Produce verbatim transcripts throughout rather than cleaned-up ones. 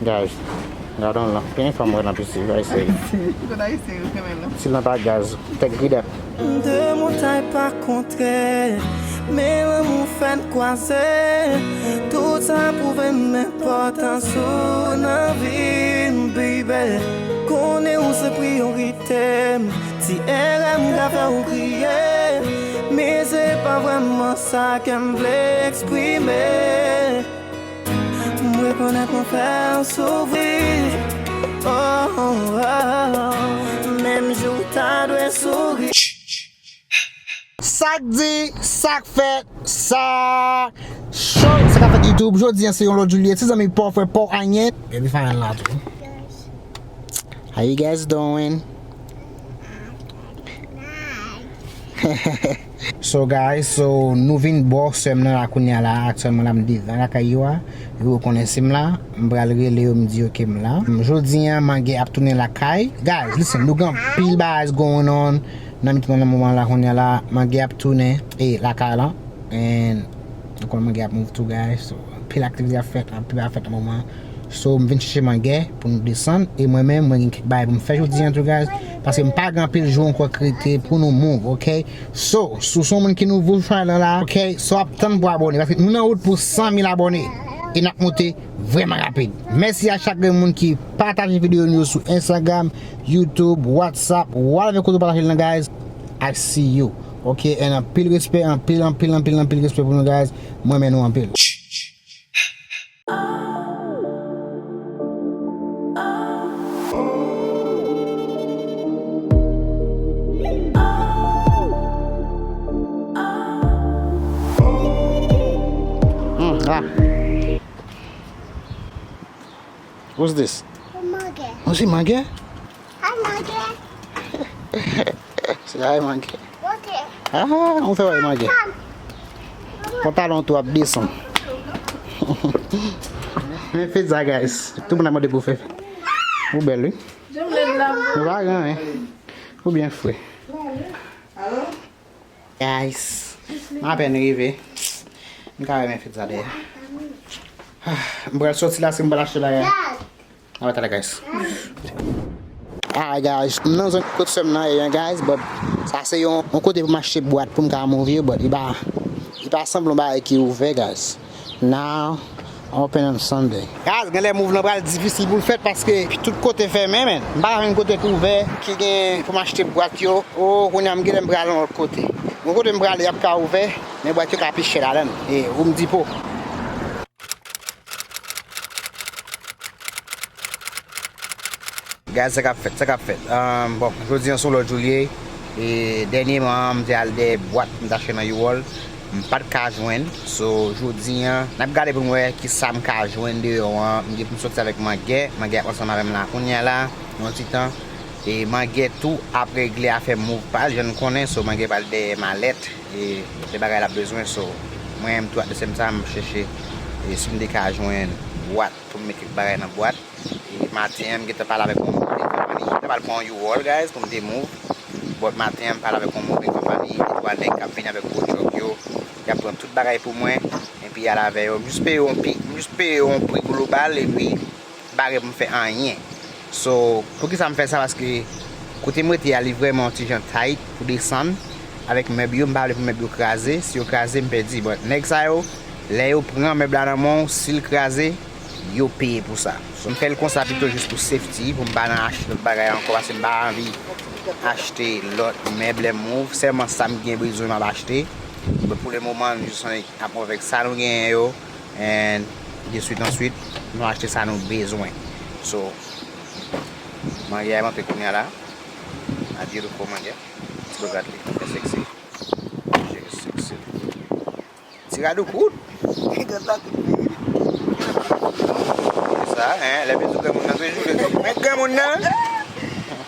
Guys, gade yon lan. Premye fwa m wè lan pisi, ayisyen. Ayisyen, kote ayisyen yo kenbe lan? Si lan pa gaz, tèt gridèp. De montay pa kontre, men lanmou fè n kwaze. Tout sa pwouve m enpòtans ou nan vi m, baby. Konnen ou se priyorite m. Ti erè m ka fè ou kriye, men se pa vrèman sa ke m vle eksprime. M rekonèt mwen fè w soufri. Oh, oh, oh. Menm jan w ta dwe souri. Sa k di, sa k fèt, sa cho. Sa k ap fèt YouTube, jodi a se yon lòt jou li ye. Ti zanmi pa w, frè pa w, anyen. Epi fanm lan tou. How you guys doing? So guys, so nou vin bò sè m nan la kounye a la. Aktyèlman la m devan lakay yo a. Yo konnen si m la. M pral rele yo, m di yo ke m la. Jodi a, Mange ap tounen lakay. Guys, listen, nou gen anpil bagay going on nan mitan nan moman la kounye a la. Mange ap tounen e lakay la. And nou konnen Mange ap move tou, guys. So, anpil aktivite ap fèt, anpil bagay ap fèt nan moman. So, m vin chèche Mange pou nou desann. E mwen menm, mwen gen kèk bagay pou m fè jodi a tou, guys. Paske m pa gen anpil jou ankò k rete pou nou move, ok? So, si w se yon moun ki nouvo sou chanèl lan la, ok? So, ap tann pou abòne. Paske nou nan wout pou san mil abòne. E n ap monte vrèman rapid. Mèsi a chak grenn moun ki pataje videyo nou yo sou Instagram, YouTube, WhatsApp, whatever kote w pataje l nan, guys. I see you. Ok, and anpil respè, anpil, anpil, anpil, anpil respè pou nou, guys. Mwen renmen nou anpil. Hmm, ah. What's this? Mange. Oh, se mange? Hi, mange. Se hi, mange. Mange. Ah, on fè wè mange. Pantalon tou ap desann. Men Fedza, guys. Tout moun ap mande pou Fefe. Ou bèl, wi. Ou pa gen anyen. Ou byen fre. Guys, m apèn rive. M ka wè men Fedza dèyè. M pral sòti la, si m pral achte bagay. Alright, talè, guys. Alright, guys, m nan zòn kot sè m nan ye, guys, but sa se yon, yon kote pou m achte bwat pou m ka move yo, but li pa, li pa sanble yon bagay ki ouvè, guys. Now, open on Sunday. Guys, genlè move lan pral difisil pou l fèt paske tout kote fèmen, man. M pa ka jwenn kote k ouvè ki gen pou m achte bwat yo. Oh, kounye a m genlè m pral yon lòt kote. Yon kote m prale, y ap ka ouvè, men bwat yo ka pi chè ladan l. E Home Depot. Guys, sa k ap fèt, sa k ap fèt. Ahn, bon, jodi a se yon lòt jou l ye. E dènyèman, m te al dèyè bwat m t achte nan U-Haul. M pa t ka jwenn. So, jodi a, n ap gade pou n wè ki sa m ka jwenn deyò an. M gen pou m sòti avèk Mangè. Mangè ap ansanm avè m la kounye a la, yon ti tan. E Mangè tou ap regle afè move pa l, jan n konnen. So, Mangè pral dèyè malèt. E de bagay l ap bezwen. So, mwen menm tou, at the same time, m chèche e si m te ka jwenn bwat pou m met kèk bagay nan bwat. E maten an, m gentan pale avèk yon moving company. M te pral pran yon U-Haul, guys, pou m te move. But maten an, m pale avèk yon moving company, de twa nèg k ap vini avèk gwo truck yo. Y ap pran tout bagay pou mwen, epi y al avè yo. M jis peye yon pi, m jis peye yon pri global, epi m pa gen pou m fè anyen. So, poukisa m fè sa? Paske kote m rete a, li vrèman yon ti jan tight pou desann. Avèk mèb yo, m pa vle pou mèb yo kraze. Si yo kraze, m pèdi. But nèg sa yo, lè yo pran mèb la nan men w, si l kraze, yo peye pou sa. So, m fè l konsa pito jis pou safety, pou m pa nan achte lòt bagay ankò, paske m pa anvi achte lòt mèb lè m move. Sèlman sa m gen bezwen m ap achte. But pou le moman, m jis annik ap move avèk sa nou genyen yo. And de swit an swit, nou achte sa nou bezwen. So, Mangè a rantre kounye a la. A beautiful Mangè. Ti bout rad li, trè sexy. Jere sexy. Ti rad ou kout. Gad la kout li. Sa, hein, lè bezwen granmoun nan toujou, li di, men granmoun nan.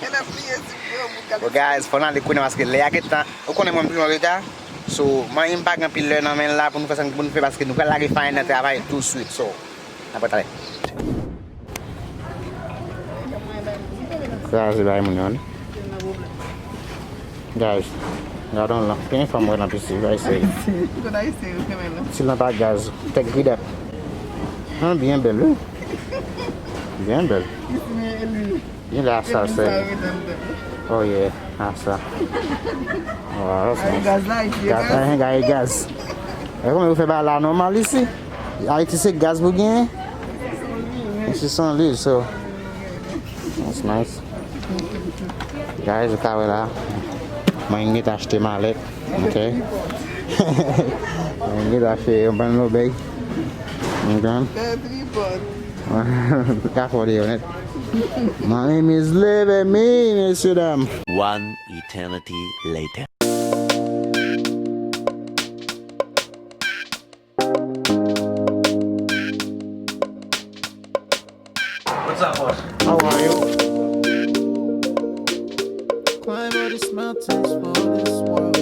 Gad la pliye ti granmoun, gad. Bon, guys, fò n ale kounye a paske lè a gentan, ou konnen mwen m toujou an reta. So, manyen m pa gen anpil lè nan men l la pou nou fè sa n pou nou fè paske nou pral lage Fine nan travay tou swit. So, n ap wè talè. Kraze bay moun yo, wi. Guys, gade yon lan. Premye fwa m wè lan pisi, guys, se. Kote ayisyen yo kenbe lan? Si lan pa gaz, tèt gridèp. An byen bèl, wi. Byen bèl. Byen la sa se. Oh yeah, ah sa. Wow, that's nice. Gaz la, gaz la, gaz. E kòman yo fè ba la nòmal isi? Ayiti se gaz pou genyen? Isi se lwil, so. That's nice. Guys, ou ka wè la. Mwen gen achte malèt. Ok. Mwen gen achte yon bann lobèy. Ok. Ka fò de yo nèt. My name is Leve Me, mesye dam. One eternity later. What's up, boss? How are you? Climb all these mountains for this world.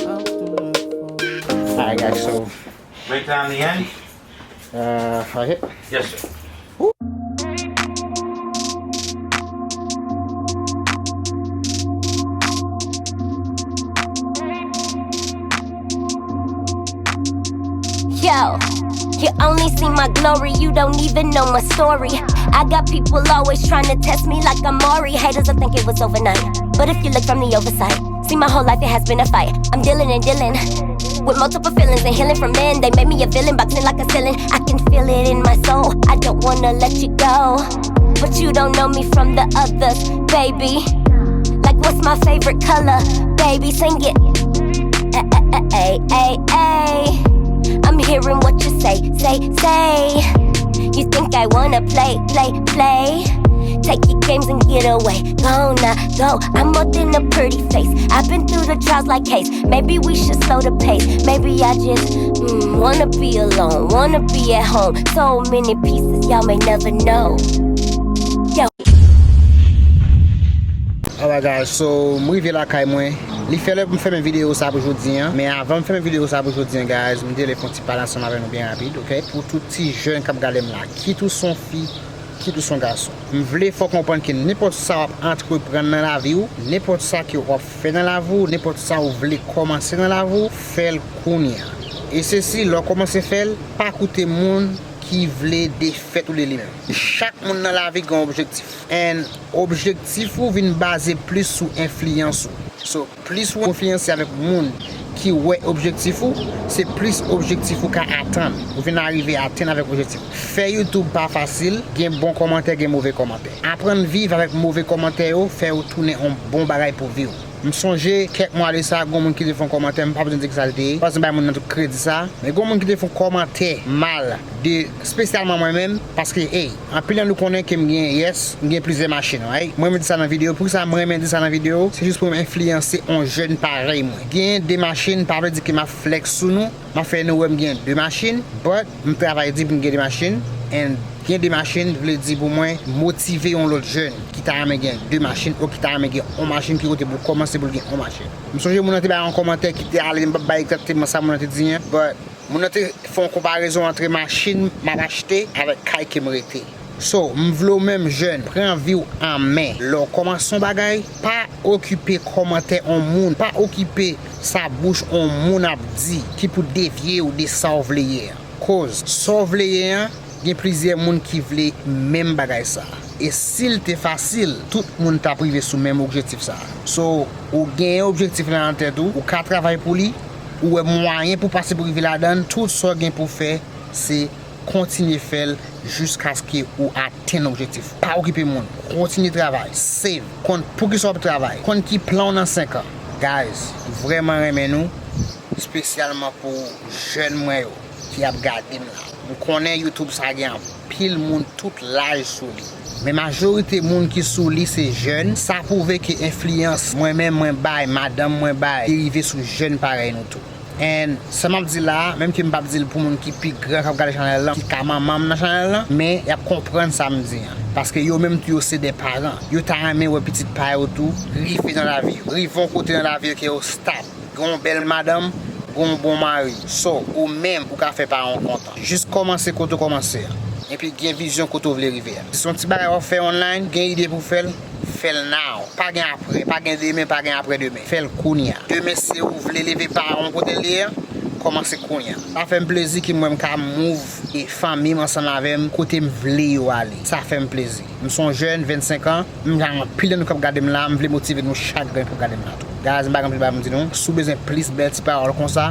I'll do it for you. Alright, guys, so. Break down the end? Uh, right here? Yes, sir. Yo, you only see my glory, you don't even know my story. I got people always trying to test me like I'm Maury. Haters, I think it was overnight. But if you look from the oversight, see my whole life, it has been a fight. I'm dealing and dealing with multiple feelings and healing from men. They made me a villain, boxing like a ceiling. I can feel it in my soul. I don't wanna let you go. But you don't know me from the others, baby. Like, what's my favorite color? Baby, sing it. Ay, ay, ay, ay, ay. I'm hearing what you say, say, say. You think I wanna play, play, play? Take your games and get away. Go now, go. I'm more than a pretty face. I've been through the trials like Case. Maybe we should slow the pace. Maybe I just mm, wanna be alone, wanna be at home. So many pieces, y'all may never know. Yo. Alright guys, so m rive lakay mwen. Li fè lè pou m fèmen videyo sa pou jodi an. Men avan m fèmen videyo sa pou jodi an, guys, m te vle fè yon ti pale ansanm avè nou byen rapid, ok? Pou tout ti jèn k ap gade m la, kit ou se yon fi, kit ou se yon gason. M vle fè w konprann ke nenpòt sa w ap antreprann nan lavi w, nenpòt sa ke w ap fè nan lavi w, nenpòt sa w vle kòmanse nan lavi w, fè l kounye a. E sesi, lè w kòmanse fè l, pa koute moun ki vle defèt ou de li menm. Chak moun nan lavi gen yon objektif. And objektif ou vin baze plis sou enfliyans ou. So, plis ou enfliyanse avèk moun ki wè objektif ou, se plis objektif ou ka atann. Ou vin arive atenn avèk objektif ou. Fè YouTube pa fasil, gen bon kòmantè, gen move kòmantè. Aprann viv avèk move kòmantè yo, fè yo tounen yon bon bagay pou vi w. M sonje kèk mwa de sa, gon moun ki te fè yon kòmantè, m pa bezwen di ki sa l te ye, paske m bay moun nan tout kredi sa, men gon moun ki te fè yon kòmantè mal de, espesyalman mwen menm, paske, ey, anpil nan nou konnen ke m gen, yes, m gen plizyè machin, right? Mwen renmen di sa nan videyo. Poukisa mwen renmen di sa nan videyo? Se jis pou m enfliyanse yon jèn parèy mwen. Gen de machin, pa vle di ke m ap flex sou nou. M ap fè nou wè m gen de machin, but m travay di pou m gen de machin. And gen de machin vle di pou mwen motive yon lòt jèn ki ta renmen gen de machin ou ki ta renmen gen yon machin ki kote pou l kòmanse pou l gen yon machin. M sonje moun nan te bay yon kòmantè ki te ale, m p ap bay egzakteman sa moun nan te di an, but moun nan te fè yon konparezon antre machin m ap achte avèk kay ke m rete. So, m vle w menm jèn, pran vi w an men. Lè w kòmanse yon bagay, pa okipe kòmantè yon moun, pa okipe sa bouch yon moun ap di ki pou devye w de sa w vle ye an. Koz, sa w vle ye an, gen plizyè moun ki vle menm bagay sa. E si l te fasil, tout moun t ap rive sou menm objektif sa. So, ou genyen objektif la nan tèt ou, ou ka travay pou li, ou wè mwayen pou pase pou rive ladan l, tout sa w gen pou fè, se kontinye fè l jiskaske ou atenn objektif ou. Pa okipe moun. Kontinye travay. Save. Konn poukisa w ap travay. Konn ki plan w nan senk an. Guys, m vrèman renmen nou, espesyalman pou jèn mwen yo ki ap gade m la. M konnen YouTube sa gen anpil moun tout laj sou li. Men majorite moun ki sou li se jèn. Sa pwouve ke enfliyans mwen menm mwen bay, madanm mwen bay, li rive sou jèn parèy nou tou. And sa m ap di la a, menm ke m p ap di l pou moun ki pi gran k ap gade chanèl lan, ki ka manman m nan chanèl lan, men y ap konprann sa m di an. Paske yo menm tou yo se de paran. Yo ta renmen wè pitit pa yo tou rive nan lavi yo. Rive yon kote nan lavi yo ke yo stab. Gen yon bèl madanm, gen yon bon mari. So, ou menm, ou ka fè paran w kontan. Jis kòmanse kote w kòmanse an. Epi gen vizyon kote w vle rive a. Si se yon ti bagay w ap fè online, gen ide pou w fè l, fè l now. Pa gen apre, pa gen demen, pa gen apre demen. Fè l kounye a. Demen, si w vle leve paran w kote l ye a, Kòmanse kounye a. Sa fè m plezi ke m wè m ka move e fanmi m ansanm avè m kote m vle yo ale. Sa fè m plezi. M se yon jèn, vennsenk an, m gen anpil nan nou k ap gade m la, m vle motive nou chak grenn k ap gade m la tou. Guys, m pa gen anpil bagay pou m di nou. Si w bezwen plis bèl ti pawòl konsa,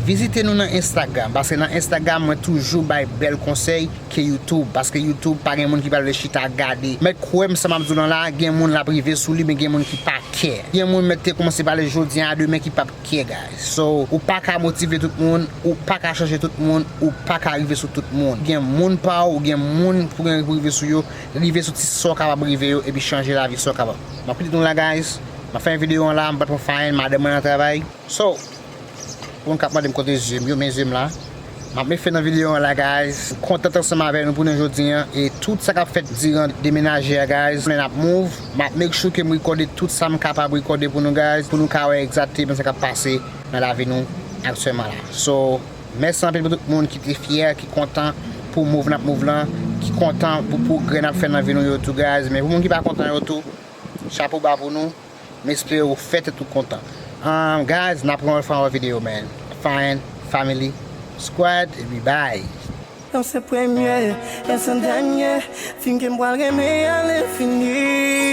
vizite nou nan Instagram, paske nan Instagram mwen toujou bay bèl konsèy ke YouTube, paske YouTube pa gen moun ki pral vle chita gade. Mèt kwè m sa m ap di w lan la, gen moun l ap rive sou li, men gen moun ki pa kè. Gen moun mèt te kòmanse pale jodi a, demen ki p ap kè, guys. So, ou pa ka motive tout moun, ou pa ka chanje tout moun, ou pa ka rive sou tout moun. Gen moun pa w, gen moun pou gen pou rive sou yo, rive sou ti sa w kapab rive yo, epi chanje lavi sa w kapab. M ap kite nou la, guys. M ap fè videyo an la, m pa t pran fayen, madanm mwen nan travay. So, pou moun k ap mande m kote zye m yo, men zye m la. M ap met fen nan videyo an la, guys. M kontan t ansanm avè nou pou nou jodi an. E tout sa k ap fèt diran demenaje a, guys, men n ap move. M ap make sure ke m rekòde tout sa m kapab rekòde pou nou, guys, pou nou ka wè egzakteman sa k ap pase nan lavi nou aktyèlman la. So, mèsi anpil pou tout moun ki te fyè, ki kontan pou move n ap move lan, ki kontan pou pwogrè n ap fè nan vi nou yo tou, guys. Men pou moun ki pa kontan yo tou, chapo ba pou nou. M espere w fè tèt ou kontan. Um, guys, n ap pran yon lòt fwa yon videyo, man. Fine, family, squad, epi bye. Yon se premye, yon se dènye. Fim ke m pral renmen a lenfini.